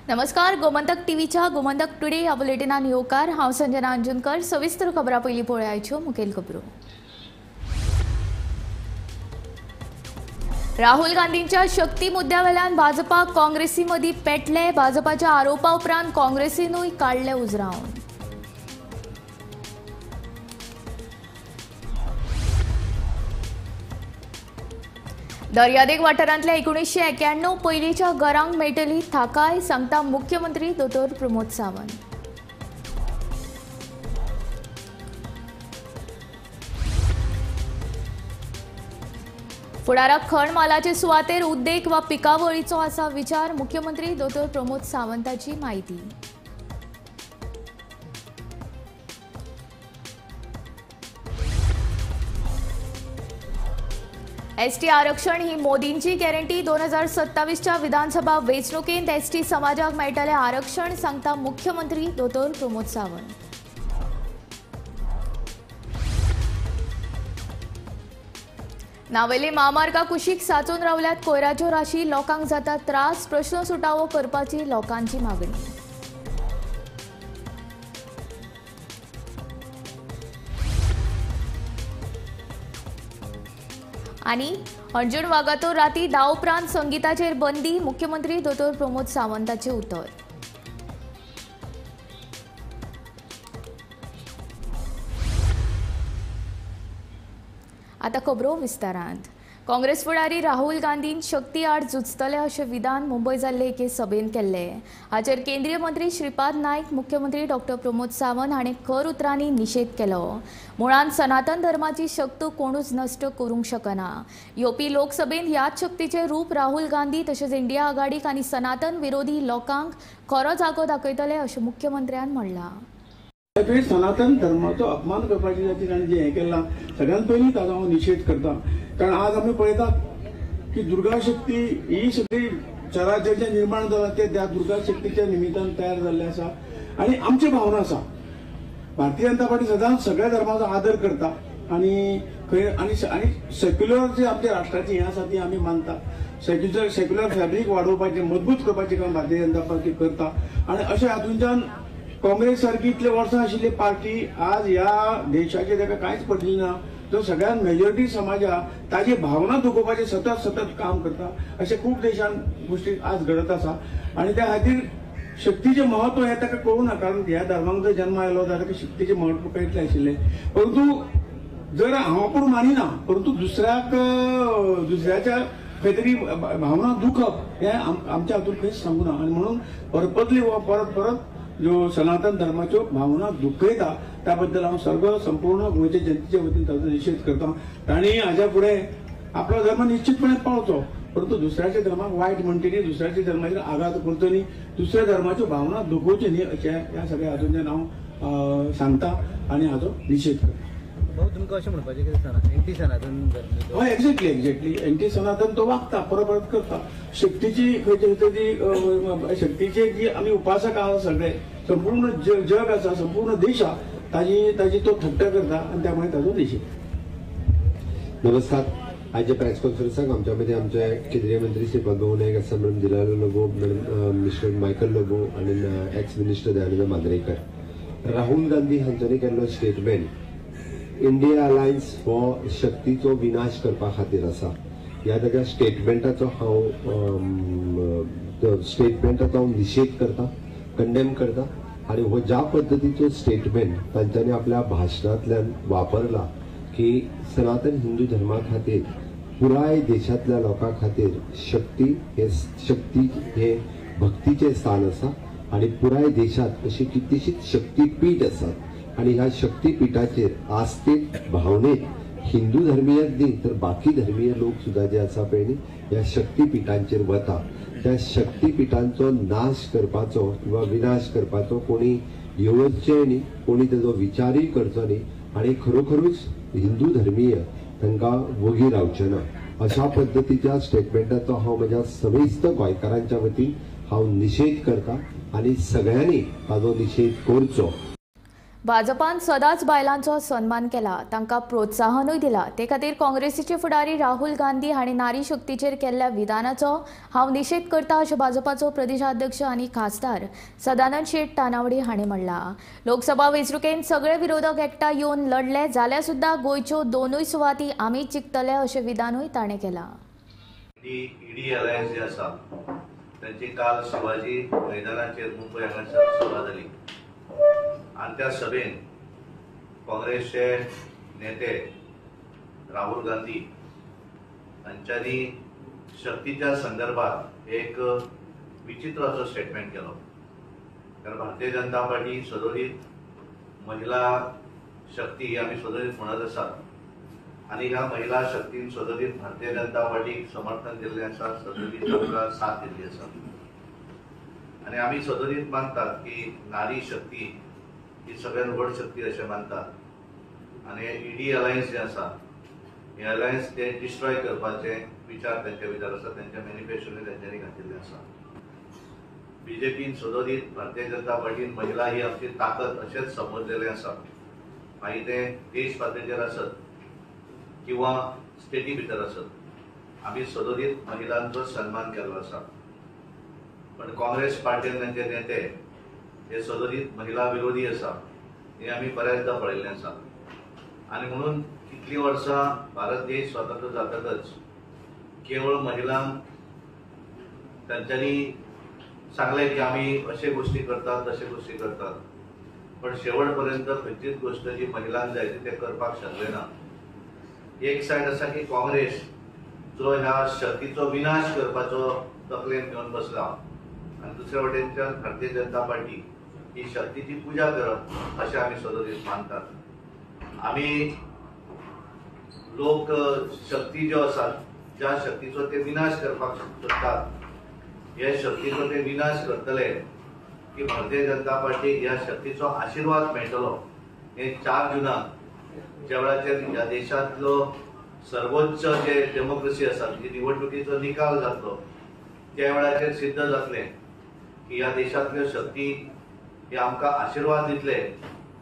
नमस्कार, गोमंतक टीव्हीच्या गोमंतक टुडे ह्या बुलेटिनान येवकार. हांव संजना अंजुनकर. सविस्तर खबरां पयलीं पळोवयाच्यो मुखेल खबरो. राहुल गांधींच्या शक्ती मुद्द्यावेल्यान भाजपा काँग्रेसी मदीं पेटले. भाजपाच्या आरोपा उपरांत काँग्रेसीनूय काडले उजरावन. दर्यादेग वाठारांतल्या 1991 पयलींच्या घरांक मेळटली थाकाय, सांगता मुख्यमंत्री दोतोर प्रमोद सावंत. फुडाराक खण मालाचे सुवातेर उद्देग वा पिकावळीचो आसा विचार, मुख्यमंत्री दोतोर प्रमोद सावंताची म्हायती. एसटी आरक्षण ही मोदींची गॅरंटी. 2027च्या विधानसभा वेंचणुकेंत एसटी समाजाक मेळटलें आरक्षण, सांगता मुख्यमंत्री दोतोर प्रमोद सावंत. नावेले म्हामार्गा कुशीक साचून रावल्यात कोयराच्यो राशी, लोकांक जाता त्रास, प्रश्न सुटावो करपाची लोकांची मागणी. आनी अंजुण वागातोर राती 10 उपरांत संगीताचेर बंदी, मुख्यमंत्री दोतोर प्रमोद सावंताचें उतर. आतां खबरो विस्तारांत. काँग्रेस फुडारी राहुल गांधीन शक्ती आड झुजतले अशें विधान मुंबय जाल्ले एके सभेंत केल्लें. हाचेर केंद्रीय मंत्री श्रीपाद नायक, मुख्यमंत्री डॉक्टर प्रमोद सावंत हांणी खर उतरांनी निशेध केलो. मुळांत सनातन धर्माची शक्त कोणूच नश्ट करूंक शकना. येवपी लोकसभेंत ह्याच शक्तीचें रूप राहुल गांधी तशेंच इंडिया आघाडीक आनी सनातन विरोधी लोकांक खरो जागो दाखयतले अशें मुख्यमंत्र्यान म्हणलां. सनातन धर्माचो अपमान करपाची जाती ताणें जें हें केलां, सगळ्यात पयलीं ताजो हांव निशेध करता. कारण आज आमी पळयतात की दुर्गा शक्ती ही सगळी चराचर जें निर्माण जालां तें त्या दुर्गा शक्तीच्या निमित्तान तयार जाल्लें आसा. आनी आमची भावना आसा, भारतीय जनता पार्टी सदांच सगळ्या धर्माचो आदर करता आनी खंय आनी आनी सेक्युलर जे आमच्या राष्ट्राची हें आसा ती आमी मानता. सेक्युलर फॅब्रीक वाडोवपाचें, मजबूत करपाचें काम भारतीय जनता पार्टी करता. आनी अशें हातूंतल्यान काँग्रेस सारकी इतले वर्सां आशिल्ली पार्टी आज ह्या देशाचे ताका कांयच पडली ना. जो सगळ्यात मेजॉरिटी समाज आहा ताजी भावना दुखोवपाचें सतत सतत काम करता. अशें खूब देशान गोश्टी आज घडत आसा. आनी त्या खातीर शक्तीचें म्हत्व हें ताका कळूं ना. कारण ह्या धर्माक जर जन्म आयलो जाल्यार ताका शक्तीचें म्हत्व कळटलें आशिल्लें. परंतु जर हांव आपूण मानिना, परंतु दुसऱ्याक दुसऱ्याच्या खंय तरी भावना दुखप हें आमच्या हातूंत खंयच सांगू ना. आनी म्हणून परपतली वा परत परत जो सनातन धर्माच्यो भावना दुखयता त्या बद्दल हांव सर्व संपूर्ण गोंयच्या जनतेच्या वतीन ताचो निशेध करता. तांणी हाज्या फुडें आपलो धर्म निश्चितपणे पाळचो, परंतु दुसऱ्याच्या धर्माक वायट म्हणचे न्ही, दुसऱ्याच्या धर्माचेर आघात करचो न्ही, दुसऱ्या धर्माच्यो भावना दुखोवच्यो न्ही अशें ह्या सगळ्या हातूंतल्यान हांव सांगता आनी हाचो निशेध करता. तुमकां अशें म्हणपाचें कितें एंटी सनातन धर्म? हय, एक्झॅक्टली एक्झॅक्टली एंटी सनातन तो वागता, परत परत करता. शक्तीची खंयची तरी शक्तीचे जी आमी उपासक आहा सगळे, संपूर्ण जग आसा, संपूर्ण देश आहा, ताजी ताजी तो थट्टा करता आनी त्यामुळे ताजो निशेध. नमस्कार. आयच्या प्रेस कॉन्फरन्साक आमच्या मदीं आमचे केंद्रीय मंत्री श्रीपाद भाऊ नायक आसा, madam Delilah Lobo, madam mister Michael Lobo आनी एक्स मिनिस्टर दयानंद मांद्रेकर. राहुल गांधी हांच्यांनी केल्लो स्टेटमेंट इंडिया अलायन्स हो शक्तीचो विनाश करपा खातीर आसा. ह्या ताच्या स्टेटमेंटाचो हांव निशेध करता, कंडेम करता. आनी हो ज्या पद्दतीचो स्टेटमेंट तांच्यांनी आपल्या भाशणांतल्यान वापरला की सनातन हिंदू धर्मा खातीर, पुराय देशांतल्या लोकां खातीर शक्ती हे भक्तीचें स्थान आसा आनी पुराय देशांत अशी कितलीशीच शक्तीपीठ आसात आनी ह्या शक्तीपीठाचेर आस्थेत भावनेत हिंदू धर्मीयच न्ही तर बाकी धर्मीय लोक सुद्दां जे आसा पळय न्ही ह्या शक्तीपीठांचेर वता. त्या शक्तीपीठांचो नाश करपाचो किंवा विनाश करपाचो कोणी येवजचें न्ही, कोणी ताजो विचारूय करचो न्ही आनी खरोखरूच हिंदू धर्मीय तांकां वगी रावचें ना. अशा पद्दतीच्या स्टेटमेंटाचो हांव म्हज्या समेस्त गोंयकारांच्या वतीन हांव निशेध करता आनी सगळ्यांनी ताजो निशेध करचो. भाजपान सदांच बायलांचो सन्मान केला, तांकां प्रोत्साहनूय दिला. ते खातीर काँग्रेसीचे फुडारी राहुल गांधी हांणी नारी शक्तीचेर केल्ल्या विधानाचो हांव निशेध करता अशें भाजपाचो प्रदेशाध्यक्ष आनी खासदार सदानंद शेट तानावडे हांणी म्हणलां. लोकसभा वेंचणुकेंत सगळे विरोधक एकठांय येवन लढले जाल्यार सुद्दां गोंयच्यो दोनूय सुवाती आमीच जिखतले अशें विधानूय ताणें केलां. ईडी अलायन्स जे आसा तांची काल शिवाजी मैदानाचेर मुंबय हांगासर सभा जाली आनी त्या सभेन काँग्रेसचे नेते राहुल गांधी हांच्यांनी शक्तीच्या संदर्भात एक विचित्र असो स्टेटमेंट केलो. कारण भारतीय जनता पार्टी सदोदीत महिला शक्ती ही आमी सदोदीत म्हणत आसात आनी ह्या महिला शक्तीन सदोदीत भारतीय जनता पार्टीक समर्थन दिल्लें आसा, सदोदीत आमकां साथ दिल्ली आसा आनी आमी सदोदीत मानतात की नारी शक्ती ही सगळ्यात व्हड शक्ती अशें मानतात आनी ईडी अलायन्स जे आसा हे अलायन्स ते डिस्ट्रॉय करपाचे विचार त्यांचे विचार आसा, त्यांच्या मॅनिफेस्टोनी तेंच्यांनी घातिल्ले आसा. बीजेपीन सदोदीत भारतीय जनता पार्टीन महिला ही आमची ताकद अशेंच समजलेलें आसा, मागीर तें देश पातळेचेर आसत किंवा स्टेटी भितर आसत, आमी सदोदीत महिलांचो सन्मान केल्लो आसा. पण काँग्रेस पार्टीन तांचे नेते हे सदोदीत महिला विरोधी आसा हे आमी बऱ्याचदा पळयल्लें आसा आनी म्हणून कितलीं वर्सां भारत देश स्वतंत्र जातकच केवळ महिलांक तांच्यांनी सांगलें की आमी अशे गोश्टी करतात तशे गोश्टी करतात, पण शेवट पर्यंत खंयचीच गोश्ट जी महिलांक जाय ती ते करपाक शकले ना. एक सायड आसा की काँग्रेस जो ह्या शक्तीचो विनाश करपाचो तकलेन घेवन बसला आनी दुसऱ्या वटेनच्यान भारतीय जनता पार्टी ही शक्तीची पुजा करप अशें आमी सदोदीत मानतात. आमी लोक शक्ती ज्यो आसात ज्या शक्तीचो ते विनाश करपाक सोदतात हे शक्तीचो ते विनाश करतले की भारतीय जनता पार्टी ह्या शक्तीचो आशिर्वाद मेळटलो. हे 4 जुनाक ज्या वेळाचेर ह्या देशांतलो सर्वोच्च जे डेमोक्रेसी आसा जी निवडणुकीचो निकाल जातलो त्या वेळाचेर सिद्ध जातलें की ह्या देशांतल्यो शक्ती हे आमकां आशिर्वाद दितले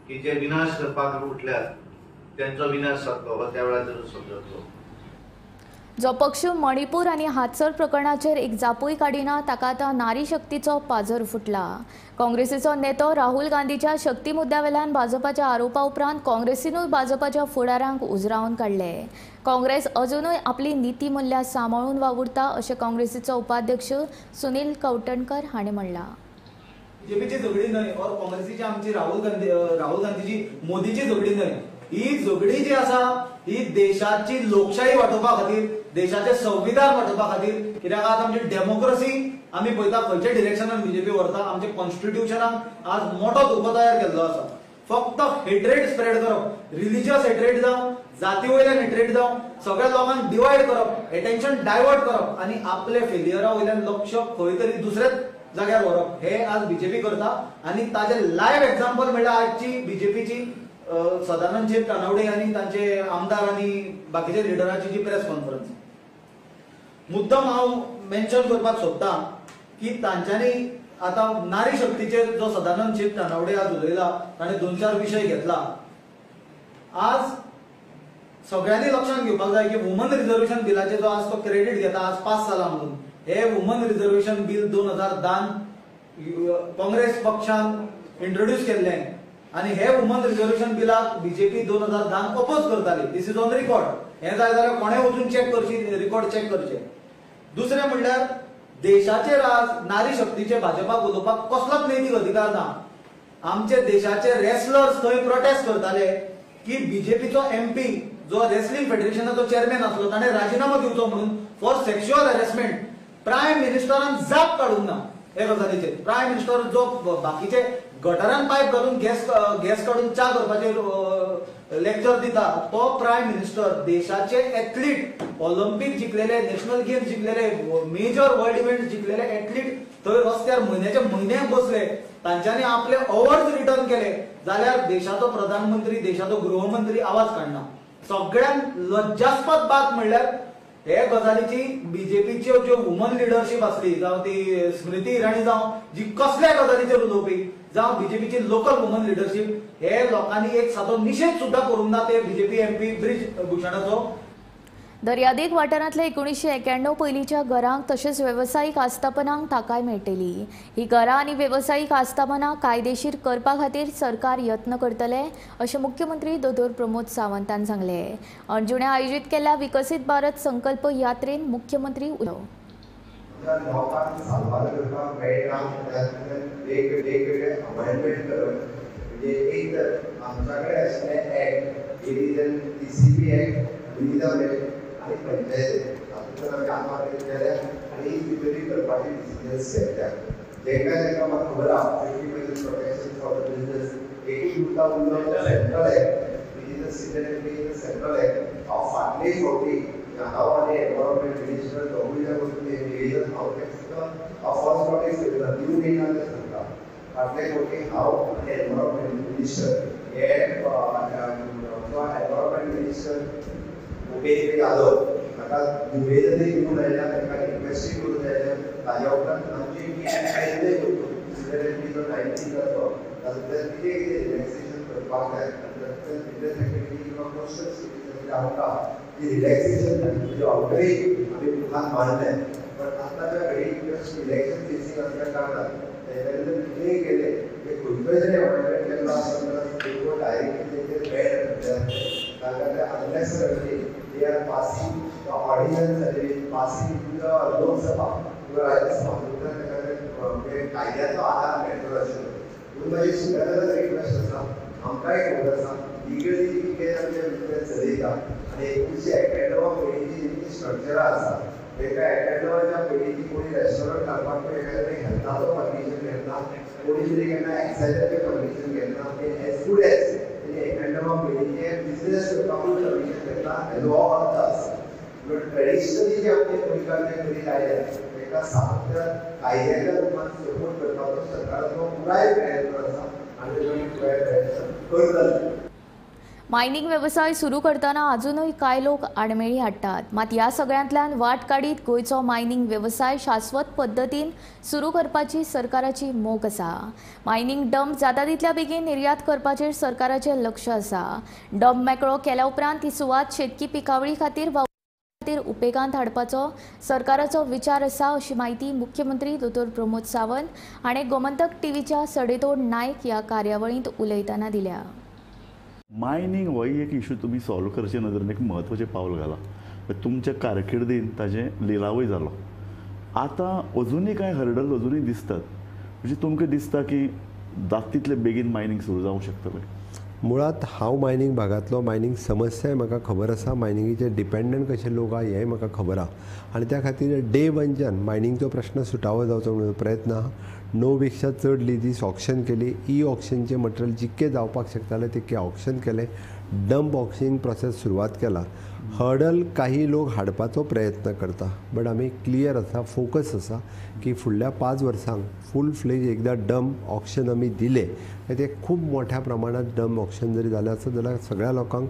की जे विनाश करपाक उठल्यात त्यांचो विनाश जातलो हो त्या वेळाचेर समजतलो. जो पक्ष मणिपूर आनी हातसर प्रकरणाचेर एक जापूय काडिना ताका आतां नारी शक्तीचो पाजर फुटला. काँग्रेसीचो नेतो राहुल गांधीच्या शक्ती मुद्द्यावेल्यान भाजपाच्या आरोपा उपरांत काँग्रेसीनूय भाजपाच्या फुडारांक उजरावन काडले. काँग्रेस अजुनूय आपली नीती मुल्यां सांबाळून वावुरता अशें काँग्रेसीचो उपाध्यक्ष सुनील कवठणकर हाणें म्हणलां. बीजेपीची झगडी न्हय और काँग्रेसीची आमची राहुल गांधीची मोदीची झगडी न्हय, ही झगडी जी आसा ही देशाची लोकशाही वाटोवपा खातीर, देशाचे संविधान वाटोवपा खातीर. कित्याक आज आमची डेमोक्रेसी आमी पळयता खंयच्या डिरेक्शनान बीजेपी व्हरता. आमच्या कॉन्स्टिट्युशनाक आज मोठो धोको तयार केल्लो आसा. फक्त हेट्रेड स्प्रेड करप, रिलिजियस हेट्रेड जावं, जाती वयल्यान हेट्रेड जावं, सगळ्या लोकांक डिवायड करप, एटेन्शन डायवर्ट करप आनी आपले फेलियरा वयल्यान लक्ष खंय तरी दुसऱ्याच जाग्यार व्हरप हे आज बीजेपी करता. आनी ताजे लायव्ह एक्झाम्पल म्हणल्यार आजची बीजेपीची सदानंद शेट तानावडे आनी तांचे आमदार आनी बाकीचे लिडरांची जी प्रेस कॉन्फरन्स. मुद्दम हांव मेन्शन करपाक सोदता की तांच्यांनी आतां नारी शक्तीचेर जो सदानंद शेट तानावडे आज उलयला ताणें 2-4 विशय घेतला. आज सगळ्यांनी लक्षांत घेवपाक जाय की वुमन रिजर्वेशन बिलाचे जो आज तो क्रेडीट घेता आज पास जाला म्हणून, हे वुमन रिजर्वेशन बिल 2010 काँग्रेस पक्षान इंट्रोड्यूस केल्लें आनी हे वुमन रिजर्वेशन बिलाक बीजेपी 2010 अपोज करताली. This is on record. हें जाय जाल्यार कोणें वचून चॅक करची, रिकॉर्ड चॅक करचें. दुसरें म्हणल्यार देशाचेर आज नारी शक्तीचे भाजपाक उलोवपाक कसलोच नैतीक अधिकार ना. आमचे देशाचे रेसलर्स थंय प्रोटेस्ट करताले की बीजेपीचो एमपी जो रेसलिंग फेडरेशनाचो चेअरमॅन आसलो ताणें राजिनामो दिवचो म्हणून फॉर सेक्शुअल हॅरेसमेंट. प्रायम मिनिस्टरान जाप काडूंक ना हे गजालीचेर. प्रायम मिनिस्टर जो बाकीचे गटरान पायप घालून गॅस काडून च्या करपाचेर लेक्चर दिता तो प्रायम मिनिस्टर देशाचे एथलीट, ऑलिम्पिक जिखलेले, नॅशनल गेम्स जिखलेले, मेजर वर्ल्ड इव्हेंट जिखलेले एथलीट थंय रस्त्यार म्हयन्याच्या म्हयन्याक बसले, तांच्यांनी आपले अवॉर्ड रिटर्न केले जाल्यार देशाचो प्रधानमंत्री, देशाचो गृहमंत्री आवाज काडना. सगळ्यांत लज्जास्पद बात म्हणल्यार हे गजालीची बीजेपीच्यो ज्यो वुमन लिडरशीप आसली, जावं ती स्मृती इराणी जावं, जी कसल्या गजालीचेर उलोवपी, जावं बीजेपीची लोकल वुमन लिडरशीप हे लोकांनी एक सादो निशेध सुद्दां करूंक ना ते बीजेपी एमपी ब्रिज भूषणाचो. दर्यादेग वाठारांतल्या 1991 पयलींच्या घरांक तशेंच वेवसायीक आस्थापनांक थाकाय मेळटली. ही घरां आनी वेवसायीक आस्थापनां कायदेशीर करपा खातीर सरकार यत्न करतले अशें मुख्यमंत्री दोतोर प्रमोद सावंतान सांगलें. अंजुण्या आयोजीत केल्ल्या विकसीत भारत संकल्प यात्रेन मुख्यमंत्री उलो. आनी पंचायत हातूंतल्यान आमी आत्महत्या केल्या आनी ही रिपेरी करपाचे डिसिजन्स घेतल्या. जेंकां जेंकां म्हाका खबर आहा 50% प्रोटेक्शन फॉर the business एकूच मुद्दा उरलो तो central act which is the state central act. हांव फाटले फावटी हांव आनी एनवायरमेंट मिनिस्टर दोगूय जाण वचून हें निवेदन हांव तें सुद्दां हांव फर्स्ट नोटीस करता दिवंक येना तें सांगता. फाटले फावटी हांव आनी एनवायरमेंट मिनिस्टर हे एनवायरमेंट मिनिस्टर उपेंद्र यादव हाका निवेदनूय दिवन आयल्या, तांकां रिक्वेस्टूय करून आयल्या. ताज्या उपरांत आमची टीम आयिल्ले जो 19 जातलो तातूंतल्यान कितें कितें रिलॅक्सेशन करपाक जाय आनी तातूंतल्यान बिजनेस एक्टिविटी किंवा कोस्टल सिटीज आमकां ती रिलॅक्सेशन म्हणजे ऑलरेडी आमी मुखार मांडलें. पण आतांच्या घडये जस्ट इलेक्शन फेसींग आसल्या कारणान तेंच्यांनी जर कितेंय केलें ते खंयचोय जरी अमेंडमेंट केल्लो आसत जाल्यार सुप्रीम कोर्ट डायरेक्टली तेंचेर बॅन घातलें. तांकां ते unnecessarily they are passing the ordinance and passing to the Lok Sabha किंवा राज्यसभा तांकां ते कायद्याचो आदार मेळटलो आशिल्लो. म्हणून म्हाजी सगळ्यांना रिक्वेस्ट आसा, आमकांय खबर आसा लिगली कितें आमचे बिजनेस चलयता आनी 1991 पयलींची जितली स्ट्रक्चरां आसा तांकां 91च्या पयलींची कोणी रेस्टॉरंट घालपाक एखाद्या हेल्थाचो परमिशन घेतना, कोणी तरी केन्ना एक्सायजाचें परमिशन घेतना, ते एज गुड एज 91 पयलींचे बिजनेस करपाकूय परमिशन घेतना हेजो हो अर्थ आसा. पूण ट्रेडिशनली जे आमचे गोंयकार जे करीत आयल्या तांकां सातत्यान कायद्याच्या रुपान सपोर्ट करपाचो सरकाराचो पुराय प्रयत्न आसा आनी तेजो आमी पुराय प्रयत्न करतले. मायनिंग वेवसाय सुरू करतना अजूनय कांय लोक आडमेळी हाडटात. मात ह्या सगळ्यांतल्यान वाट काडीत गोंयचो मायनिंग वेवसाय शाश्वत पद्दतीन सुरू करपाची सरकाराची मोख आसा. मायनिंग डंप जाता तितल्या बेगीन निर्यात करपाचेर सरकाराचें लक्ष आसा. डंप मेकळो केल्या उपरांत ही सुवात शेतकी पिकावळी खातीर वा खातीर उपेगांत हाडपाचो सरकाराचो विचार आसा अशी म्हायती मुख्यमंत्री दोतोर प्रमोद सावंत हाणें गोमंतक टीव्हीच्या सडेतोड नायक ह्या कार्यावळींत उलयतना दिल्या. मायनींग होय एक इशू तुमी सॉल्व करचे नदरेन एक म्हत्वाचें पावल घालां. तुमच्या कारकिर्दीन ताजें लिलावूय जालो. आतां अजुनूय कांय हर्डल अजुनूय दिसतात, म्हणजे तुमकां दिसता की जाता तितले बेगीन मायनींग सुरू जावंक शकतलें? मुळांत हांव मायनींग भागांतलो, मायनींग समस्याय म्हाका खबर आसा, मायनिंगेचेर डिपेंडंट कशे लोक आहा हेंय म्हाका खबर आहा आनी त्या खातीर डे वनच्यान मायनिंगचो प्रश्न सुटावो जावचो म्हणून प्रयत्न आहा. 9 पेक्षा चड लिजीस ऑक्शन केली, ई ऑक्शनचें मटेरियल जितकें जावपाक शकतालें तितकें ऑक्शन केलें, डंप ऑक्शन प्रोसेस सुरवात केला. हर्डल काही लोक हाडपाचो प्रयत्न करता, बट आमी क्लियर आसा, फोकस आसा की फुडल्या 5 वर्सांक फूल फ्लेज एकदां डंप ऑक्शन आमी दिलें ते खूब मोठ्या प्रमाणांत डंप ऑक्शन जरी जालें आसत जाल्यार सगळ्या लोकांक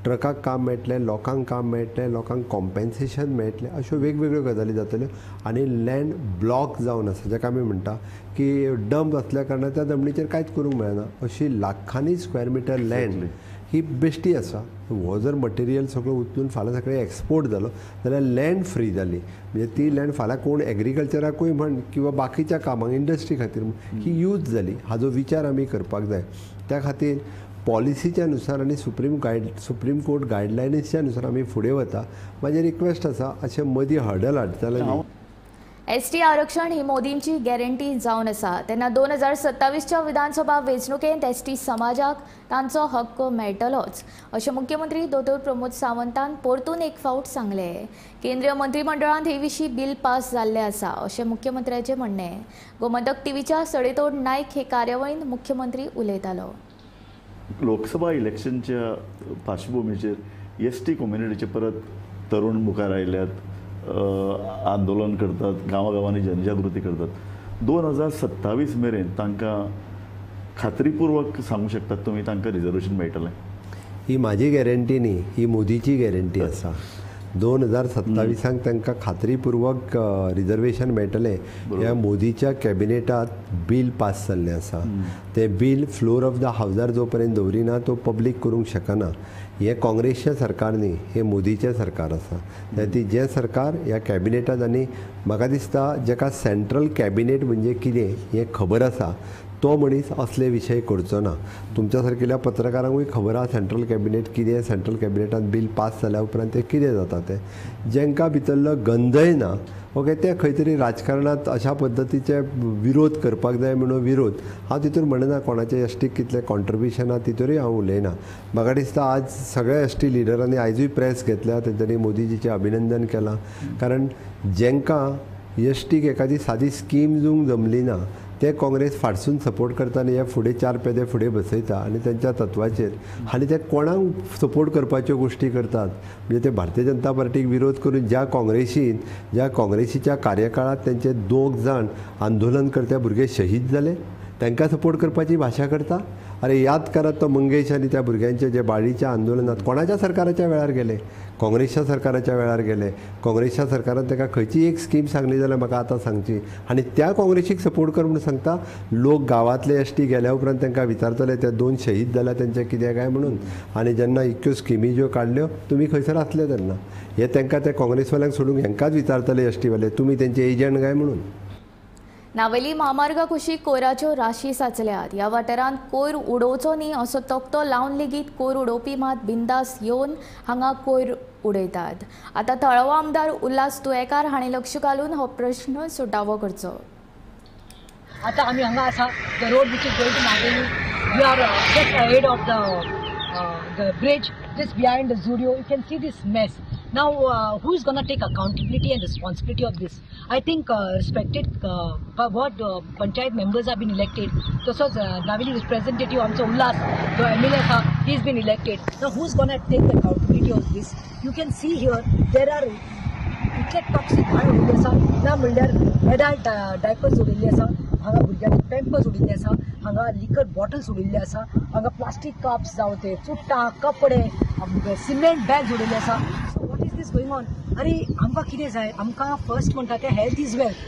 ट्रकाक काम मेळटलें, लोकांक काम मेळटलें, लोकांक कॉम्पेन्सेशन मेळटलें, अश्यो वेगवेगळ्यो गजाली जातल्यो आनी लँड ब्लॉक जावन आसा जाका आमी म्हणटा की डंप आसल्या कारणान त्या जमनीचेर कांयच करूंक मेळना. अशी लाखांनी स्क्वेअर मिटर लँड ही बेश्टी आसा. हो जर मटेरियल सगळो उचलून फाल्यां सगळें एक्सपोर्ट जालो जाल्यार लँड फ्री जाली, म्हणजे ती लँड फाल्यां कोण एग्रीकल्चराकूय म्हण किंवा बाकीच्या कामांक इंडस्ट्री खातीर म्हण ही यूज जाली. हाजो विचार आमी करपाक जाय. त्या खातीर पॉलिसीच्या नुसार आनी सुप्रीम कोर्ट गायडलायन्सच्या नुसार आमी फुडें वता. म्हाजें रिक्वेस्ट आसा अशें मदीं हर्डल हाडटले न्ही. एसटी आरक्षण ही मोदींची गॅरंटी जावन आसा. तेन्ना 2027च्या विधानसभा वेंचणुकेंत एसटी समाजाक तांचो हक्क मेळटलोच अशें मुख्यमंत्री दोतोर प्रमोद सावंतान परतून एक फावट सांगलें. केंद्रीय मंत्रिमंडळांत हे विशीं बिल पास जाल्लें आसा अशें मुख्यमंत्र्याचें म्हणणें. गोमंतक टीव्हीच्या सडेतोड नायक हे कार्यावळींत मुख्यमंत्री उलयतालो. लोकसभा इलेक्शनच्या पार्श्वभूमीचेर एस टी कम्युनिटीचे परत तरुण मुखार आयल्यात, आंदोलन करतात, गांवागांवांनी जनजागृती करतात. 2027 मेरेन तांकां खात्रीपूर्वक सांगू शकतात तुमी तांकां रिजर्वेशन मेळटलें? ही म्हाजी गॅरंटी न्ही, ही मोदीची गॅरंटी आसा. 2027 तांकां खात्रीपूर्वक रिजर्वेशन मेळटलें. ह्या मोदीच्या कॅबिनेटात बील पास जाल्लें आसा. तें बील फ्लोर ऑफ the हावजार जो पर्यंत दवरिना तो पब्लीक करूंक शकना. हें काँग्रेसचें सरकार न्ही, हें मोदीचें सरकार आसा. ती जें सरकार ह्या कॅबिनेटात, आनी म्हाका दिसता जेका सेंट्रल कॅबिनेट म्हणजे कितें हें खबर आसा तो मनीस असले विशय करचो ना. तुमच्या सारकेल्या पत्रकारांकूय खबर आसा सेंट्रल कॅबिनेट कितें, सेंट्रल कॅबिनेटान बील पास जाल्या उपरांत तें कितें जाता तें. जेंकां भितरलो गंधय ना ओके ते खंय तरी राजकारणांत अशा पद्दतीचे विरोध करपाक जाय म्हणून विरोध हांव तितून म्हणना. कोणाचे एस टीक कितलें कॉन्ट्रिब्युशन आहा तितूनय हांव उलयना. म्हाका दिसता आज सगळ्या एस टी लिडरांनी आयजूय प्रेस घेतल्या, तेंच्यांनी मोदीजीचें अभिनंदन केलां. कारण जेंकां एस टीक एखादी सादी स्कीम जूंक जमली ना ते काँग्रेस फाटसून सपोर्ट करता आनी हे फुडें 4 पेदे फुडें बसयता आनी तेंच्या तत्वाचेर आनी ते कोणाक सपोर्ट करपाच्यो गोश्टी करतात. म्हणजे ते भारतीय जनता पार्टीक विरोध करून ज्या काँग्रेसीन ज्या काँग्रेसीच्या कार्यकाळांत तेंचे 2 जाण आंदोलन करते भुरगे शहीद जाले तांकां सपोर्ट करपाची भाशा करता. अरे याद करात तो मंगेश आनी त्या भुरग्यांचे जे बाळीच्या आंदोलनात कोणाच्या सरकाराच्या वेळार गेले, काँग्रेसच्या सरकाराच्या वेळार गेले. काँग्रेसच्या सरकारान ताका खंयची एक स्कीम सांगली जाल्यार म्हाका आतां सांगची आनी त्या काँग्रेसीक सपोर्ट कर म्हणून सांगता. लोक गांवांतले एस टी गेल्या उपरांत तांकां विचारतले ते 2 शहीद जाल्या तेंचें कितें काय म्हणून. आनी जेन्ना इतक्यो स्किमी ज्यो काडल्यो तुमी खंयसर आसले तेन्ना हे तांकां ते काँग्रेसवाल्यांक सोडून हेंकांच विचारतले एस टीवाले तुमी तेंचे एजंट काय म्हणून. नावेली म्हामार्गा कुशीक कोयराच्यो राशी साचल्यात. ह्या वाठारांत कोयर उडोवचो न्ही असो तकटो लावन लेगीत कोयर उडोवपी मात बिंदास येवन हांगा कोयर उडयतात. आतां थळावो आमदार उल्हास तुयेकार हांणी लक्ष घालून हो प्रश्न सुटावो करचो. आतां आमी हांगा आसा the road which is going to Navelim. We are just ahead of the bridge, just behind the Zudio. You can see this mess. Now, who is going to take accountability and responsibility of this? I think respected what panchayat members have been elected. तसोच Navelim representative आमचो उल्हास जो MLA आसा, he has been elected. Now, who is going to take the accountability of this? You can see here there are इतले toxic घाण उरिल्ले आसा. ना म्हणल्यार एडल्ट डायपर्स उरिल्ले आसा, हांगा भुरग्यांचे पॅम्पर्स उरिल्ले आसा, हांगा लिकर बॉटल्स उरिल्ले आसा, हांगा प्लास्टीक कप्स जावं ते चुट्टां, कपडे, सिमेंट बॅग्स उरिल्ले आसा. So what is this going on? अरे आमकां कितें जाय? आमकां फर्स्ट म्हणटा तें health is wealth.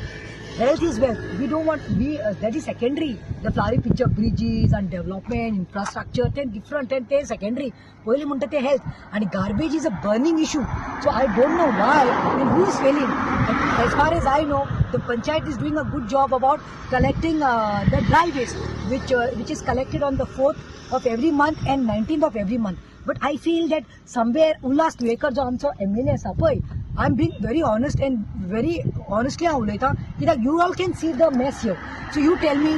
Health is wealth. We don't want we that is secondary. The flowery picture bridges and development infrastructure ते डिफरंट एंड ते सेकंडरी. पयलीं म्हणटा ते हेल्थ. आनी garbage is a burning issue. So I don't know why and who is failing. As far as I know the panchayat is doing a good job about collecting the dry waste which is collected on the 4th of every month and 19th of every month. But I feel that somewhere Ulhas Tuyenkar जो आमचो MLA आसा पळय, I am being very honest and very honestly हांव उलयतां कित्याक you all can see the mess here. So you tell me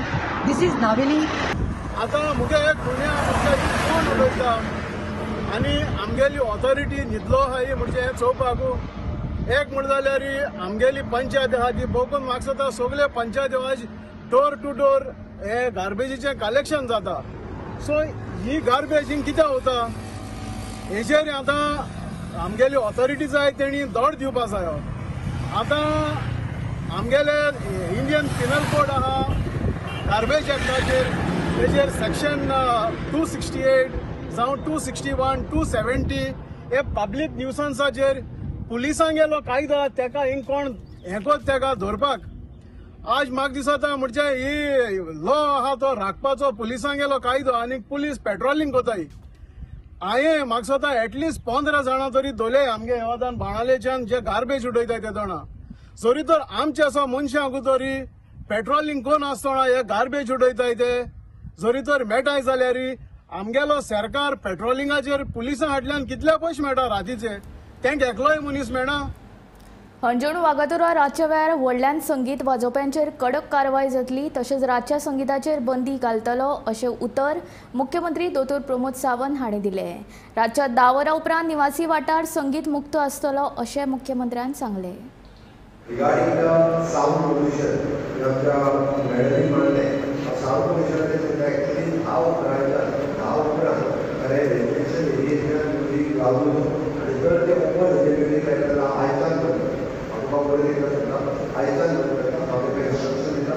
this is Navelim. आतां मुगे पुण्या कोण उलयता आनी आमगेली ऑथॉरिटी न्हिदलो आहा म्हणजे हें चोवपाक. एक म्हण जाल्यार आमगेली पंचायत आहा ती भोंवकून म्हाका दिसता सगळे पंचायती आज डोर टू डोर हे गार्बेजीचें कलेक्शन जाता. सो ही गार्बेज हिंग कित्याक वता हेजेर आतां आमगेली ऑथॉरिटी जाय तेणी दड दिवपा जायो. आतां आमगेले इंडियन पिनल कोड आहा गार्बेज एक्टाचेर, तेजेर सेक्शन 268 जावं 261, 270 हे पब्लीक न्यूसन्साचेर पुलिसांगेलो कायदो तेका हिंग कोण हें कोत तेका धरपाक. आज म्हाका दिसता म्हणजे ही लॉ आहा तो राखपाचो पुलिसांगेलो कायदो आनी पुलीस पेट्रोलिंग कोताय. हांवें म्हाका दिसता एटलिस्ट 15 जाणां तरी धोले आमगे हेवादान बाणालेच्यान जे गार्बेज उडयताय ते जाणां. जरी तर आमचे असो मनशांक तरी पेट्रोलिंग कोण आसतना हे गार्बेज उडयताय ते जरी तर मेळटाय जाल्यार आमगेलो सरकार पेट्रोलिंगाचेर पुलिसां हाडल्यान कितले पयशे मेळटा रातीचे, तेंक एकलोय मनीस मेळना. हणजूण वागातोरा रातच्या वेळार व्हडल्यान संगीत वाजोवप्यांचेर कडक कारवाय जातली, तशेंच रातच्या संगिताचेर बंदी घालतलो अशें उतर मुख्यमंत्री दोतोर प्रमोद सावंत हांणी दिलें. रातच्या 10 वरां उपरांत निवासी वाठार संगीत मुक्त आसतलो अशें मुख्यमंत्र्यान सांगलें. Regarding the sound pollution, आमच्या मॅडमीन म्हणलें सावंड पोल्युशन एक्चुअली 10 उपरांत खरें रेजिडेन्शियल एरियेंतल्यान म्युजीक लावून आनी जर ते ओपन म्युजीक लायता जाल्यार आयतान बंद आमकां बरें दिसता सुद्दां आयतान बंद करता. हांव ताका इन्स्ट्रक्शन दिता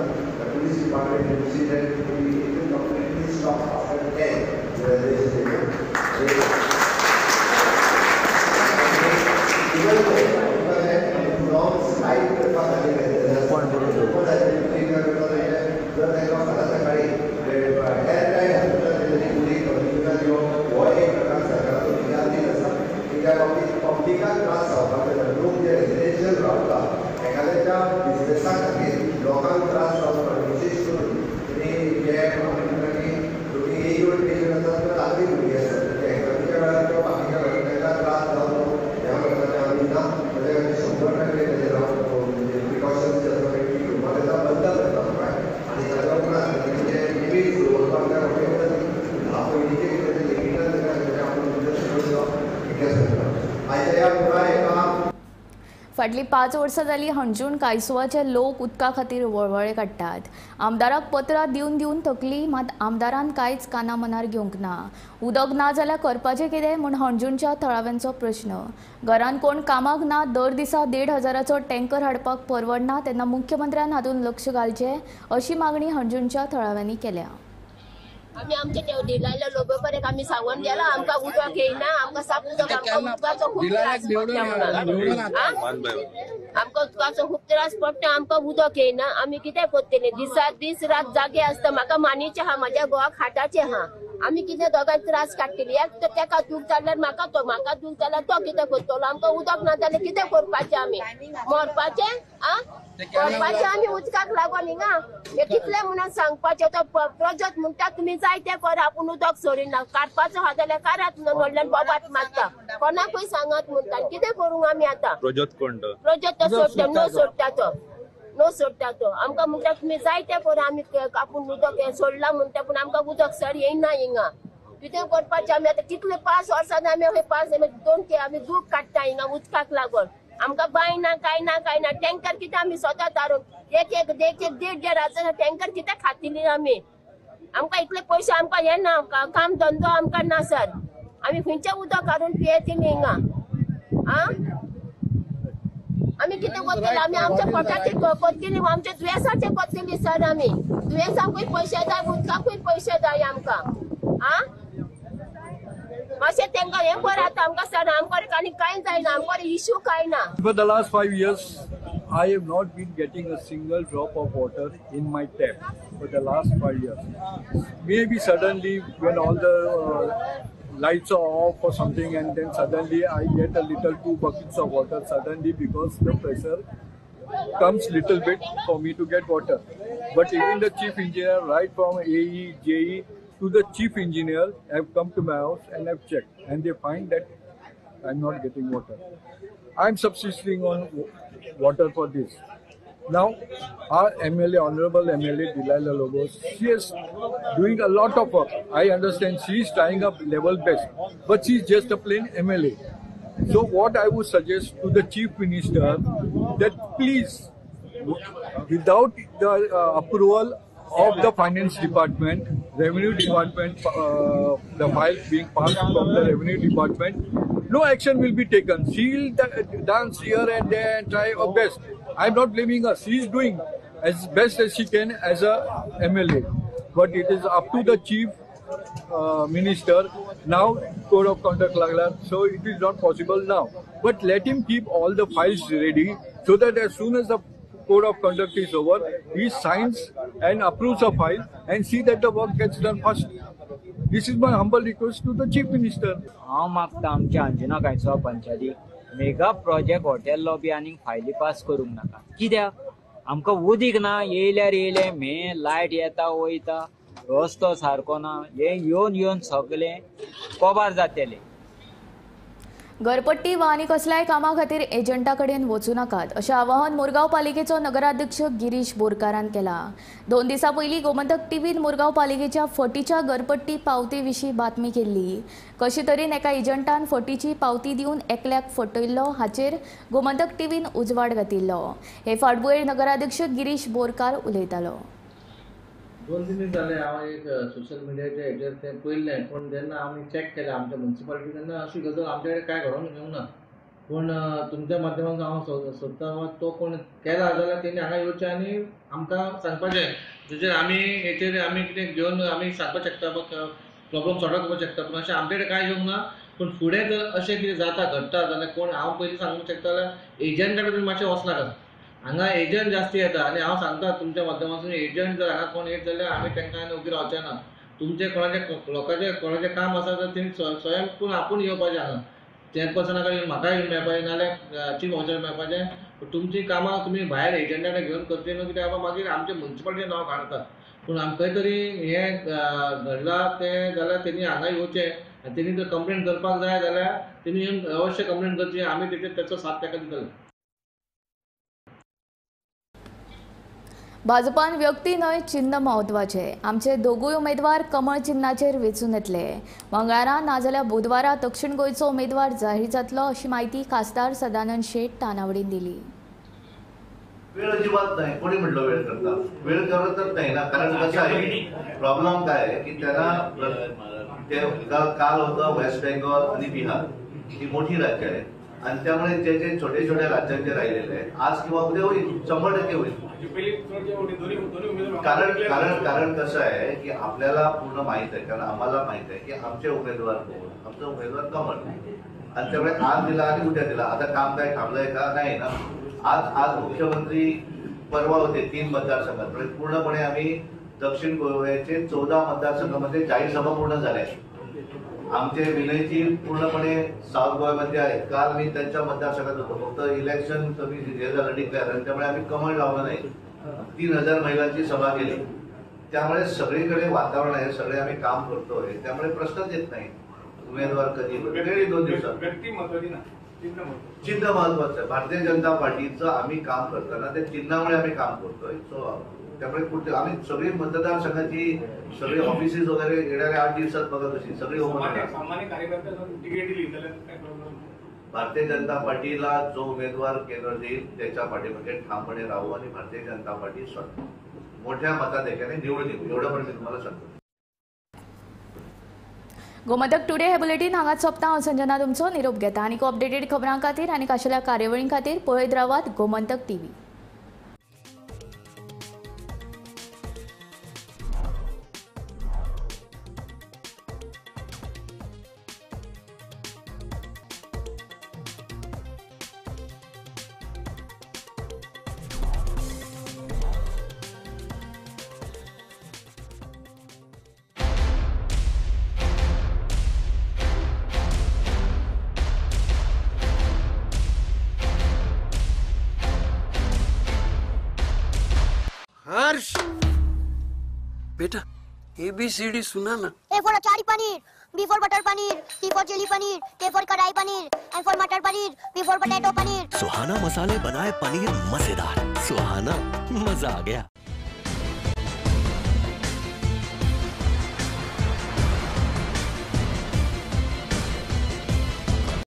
police department will see that it will completely stop after 10 residential area. Even फाटलीं 5 वर्सां जालीं हणजूण कायसुवाचे लोक उदका खातीर वळवळे काडटात। आमदाराक पत्रां दिवन दिवन थकली, मात आमदारान कांयच काना मनार घेवंक ना। उदक ना जाल्यार करपाचें कितें म्हूण हणजूणच्या थळाव्यांचो प्रश्न। घरान कोण कामाक ना, दर दिसा 1500चो टँकर हाडपाक परवडना, तेन्ना मुख्यमंत्र्यान हातूंत लक्ष घालचें अशी मागणी हणजूणच्या थळाव्यांनी केल्या। आमी आमचे डिलायला लोबो पर्यंत आमी सांगून गेला, आमकां उदक येयना, आमकां साप उदक, आमकां उदकाचो खूब त्रास पडटा म्हणून, आमकां उदकाचो खूब त्रास पडटा, आमकां उदक येयना, आमी कितें करतले? दिसा दीस रात जागे आसता। म्हाका मानीचे आहा, म्हाज्या घोवाक हाटाचे आहा, आमी कितें दोगांय त्रास काडटली? एक तर तेका दूख जाल्यार म्हाका तो, म्हाका दूख जाल्यार तो कितें करतलो? आमकां उदक ना जाल्यार कितें करपाचें? आमी मरपाचें? आ मरपाचें आमी उदकाक लागून हिंगा हे कितले म्हणून सांगपाचें? तो प्रजोत म्हणटा तुमी जाय तें करा, आपूण उदक सोडिना, काडपाचो आहा जाल्यार काडात म्हणून व्हडल्यान बोबाट मारता, कोणाकूय सांगात म्हणटा। कितें करूंक आमी आतां? प्रजोत कोण तो? प्रजोत तो सोडटा, नो सोडटा तो, नो सोडटा तो। आमकां म्हणटा तुमी जाय तें करा, आमी आपूण उदक सोडलां म्हणटा, पूण आमकां उदक सर येयना हिंगा। कितें करपाचें आमी आतां? कितले 5 वर्सां आमी हय 5 2 आमी दूख काडटा हिंगा उदकाक लागून। आमकां बांय ना, कांय ना, कांय ना। टँकर कितें आमी स्वता धाडून एक एक एक एक 1.5 1.5 हजार टँकर कितें खातली आमी? आमकां इतले पयशे आमकां येना, काम धंदो आमकां ना सर, आमी खंयचें उदक हाडून पियेतली हिंगा? आ आमी कितें करतले? आमी आमच्या पोटाचें करतली, आमच्या दुयेंसाचें करतली सर। आमी दुयेंसाकूय पयशे जाय, उदकाकूय पयशे जाय आमकां। आ मातशें तेंकां हें करात आमकां सर, आमकां आनी कांय जायना, आमकां इश्यू कांय ना। For the last 5 years, I have not been getting a single drop of water in my tap for the last 5 years. Maybe suddenly when all the lights are off or something, and then suddenly I get a little 2 buckets of water suddenly, because the pressure comes little bit for me to get water. But even the chief engineer, right from AE, JE to the chief engineer, have come to my house and have checked, and they find that I'm not getting water. I'm subsisting on water for this. Now, our MLA, Honorable MLA Delilah Lobo, she is doing a lot of work. I understand she is trying up level best, but she is just a plain MLA. So what I would suggest to the Chief Minister, that please, without the approval of the Finance Department, Revenue Department, the file being passed from the Revenue Department, no action will be taken. She will dance here and there and try her best. I am not blaming her. She is doing as best as she can as a MLA. But it is up to the Chief Minister. Now Code of Conduct lagla, so it is not possible now. But let him keep all the files ready so that as soon as the Code of Conduct is over, he signs and approves a file and see that the work gets done fast. This is my humble request to the Chief Minister. हांव मागता आमच्या अंजुना कायसो पंचायती mega project hotel lobby आनीक फायली pass करूंक नाका. कित्याक आमकां उदीक ना, येयल्यार येयलें मे लायट येता वयता, रस्तो सारको ना, हे येवन येवन सगळें कोबार जातलें. घरपट्टी वा आनी कसल्याय कामा खातीर एजंटा कडेन वचूं नाकात अशें आवाहन मुरगांव पालिकेचो नगराध्यक्ष गिरीश बोरकारान केलां. 2 दिसां पयलीं गोमंतक टीव्हीन मुरगांव पालिकेच्या फटीच्या घरपट्टी पावती विशीं बातमी केल्ली. कशे तरेन एका एजंटान फटीची पावती दिवन एकल्याक फटयल्लो हाचेर गोमंतक टीव्हीन उजवाड घातिल्लो. हे फाटभुंयेर नगराध्यक्ष गिरीश बोरकार उलयतालो. 2-3 दीस जाले हांव एक सोशल मिडियाच्या हेजेर तें पळयल्लें, पूण जेन्ना आमी चॅक केलें आमच्या मुन्सिपालिटी तेन्ना अशी गजाल आमच्या कडेन कांय घडोवन येवंक ना. पूण तुमच्या माध्यमांतून हांव सोदतां तो कोण केला जाल्यार तेणी हांगा येवचें आनी आमकां सांगपाचें, जशें आमी हेचेर आमी कितें घेवन आमी सांगपाक शकता, प्रॉब्लम सॉर्ट आउट करपाक शकता. पूण अशें आमचे कडेन कांय येवंक ना. पूण फुडें जर अशें कितें जाता घडटा जाल्यार कोण हांव पयलीं सांगूंक शकता जाल्यार एजंटा कडेन तुमी मातशें वचनाकात. हांगा एजंट जास्ती येता आनी हांव सांगता तुमच्या माध्यमांतून एजंट जर हांगा कोण येत जाल्यार आमी तांकां आनी ओगी रावचे ना. तुमचें कोणाचें लोकांचें कोणाचें काम आसा तर तेणी स्वयं पूण आपूण येवपाचें हांगा चेअरपर्सना कडेन म्हाका येवन मेळपाचें नाजाल्यार चीफ ऑफिसर मेळपाचें. तुमचीं कामां तुमी भायर एजंटा कडेन घेवन करचीं न्हू, कित्याक मागीर आमचें मुन्सिपालिटीचें नांव काडटा. पूण आमकां खंय तरी हें घडलां तें जाल्यार तेणी हांगा येवचें आनी तेणी जर कंप्लेन करपाक जाय जाल्यार तेणी येवन अवश्य कंप्लेन करची, आमी तेचेर तेचो साथ ताका दितले. भाजपान व्यक्ती न्हय चिन्ह म्हत्वाचें. आमचे दोगूय उमेदवार कमळ चिन्हाचेर वेंचून येतले. मंगळारा नाजाल्यार बुधवारा दक्षिण गोंयचो उमेदवार जाहीर जातलो अशी माहिती खासदार सदानंद शेट तानावडीन दिली. वेळ अजिबात नाही. कोणी म्हटलं वेळ करता? वेळ करतच नाही ना. कारण कसं आहे, प्रॉब्लेम काय आहे की त्यांना ते काल होतं वेस्ट बेंगॉल आणि बिहार ही मोठी राज्य आहेत आणि त्यामुळे जे जे छोटे छोट्या राज्यांचे राहिलेले आहेत आज किंवा उद्या होईल, 100% होईल. कारण कारण कारण कसं आहे की आपल्याला पूर्ण माहित आहे, कारण आम्हाला माहित आहे की आमचे उमेदवार कोण, आमचा उमेदवार कमळ आणि त्यामुळे आज दिला आणि उद्या दिला. आता काम काय थांबलंय का? नाही ना. आज आज मुख्यमंत्री परवा होते 3 मतदारसंघात, म्हणजे पूर्णपणे आम्ही दक्षिण गोव्याचे 14 मतदारसंघामध्ये जाहीर सभा पूर्ण झाल्या. आमचे विनयजी पूर्णपणे साऊथ गोव्यामध्ये आहेत. काल मी त्यांच्या मतदारसंघात होतो, फक्त इलेक्शन कमी हे झालं डिक्लेअर आणि त्यामुळे आम्ही कमळ लावलं नाही. 3000 महिलांची सभा केली. त्यामुळे सगळीकडे वातावरण आहे, सगळे आम्ही काम करतोय, त्यामुळे प्रश्नच येत नाही उमेदवार कधी वेळी 2 दिवसात. व्यक्ती महत्वाची ना, चिन्ह महत्वाचं आहे. भारतीय जनता पार्टीचं आम्ही काम करताना त्या चिन्हामुळे आम्ही काम करतोय. सो त्यामुळे कुठे आम्ही सगळी मतदारसंघाची सगळी ऑफिसेस वगैरे येणाऱ्या 8 दिवसात बघा कशी सगळी सामान्य कार्यकर्त्यांना तिकीट दिली तर काय प्रॉब्लेम? भारतीय जनता पार्टीला जो उमेदवार केंद्र देईल त्याच्या पाठीमागे ठामपणे राहू आणि भारतीय जनता पार्टी स्वतः मोठ्या मताधिक्याने निवडून येऊ, एवढं पण मी तुम्हाला सांगतो. गोमंतक टुडे हे बुलेटीन हांगाच सोंपता. हांव संजना तुमचो निरोप घेता. आनीक अपडेटेड खबरां खातीर आनी खाशेल्या कार्यावळीं खातीर पळयत रावात गोमंतक टीव्ही. हर्ष बेटा ABCD सुना ना. A for achari paneer, B for butter paneer, C for chilli paneer, K for kadai paneer, M for matar paneer, P for potato paneer. Suhana मसाले बनाए पनीर मजेदार. सुहाना मजा आ गया.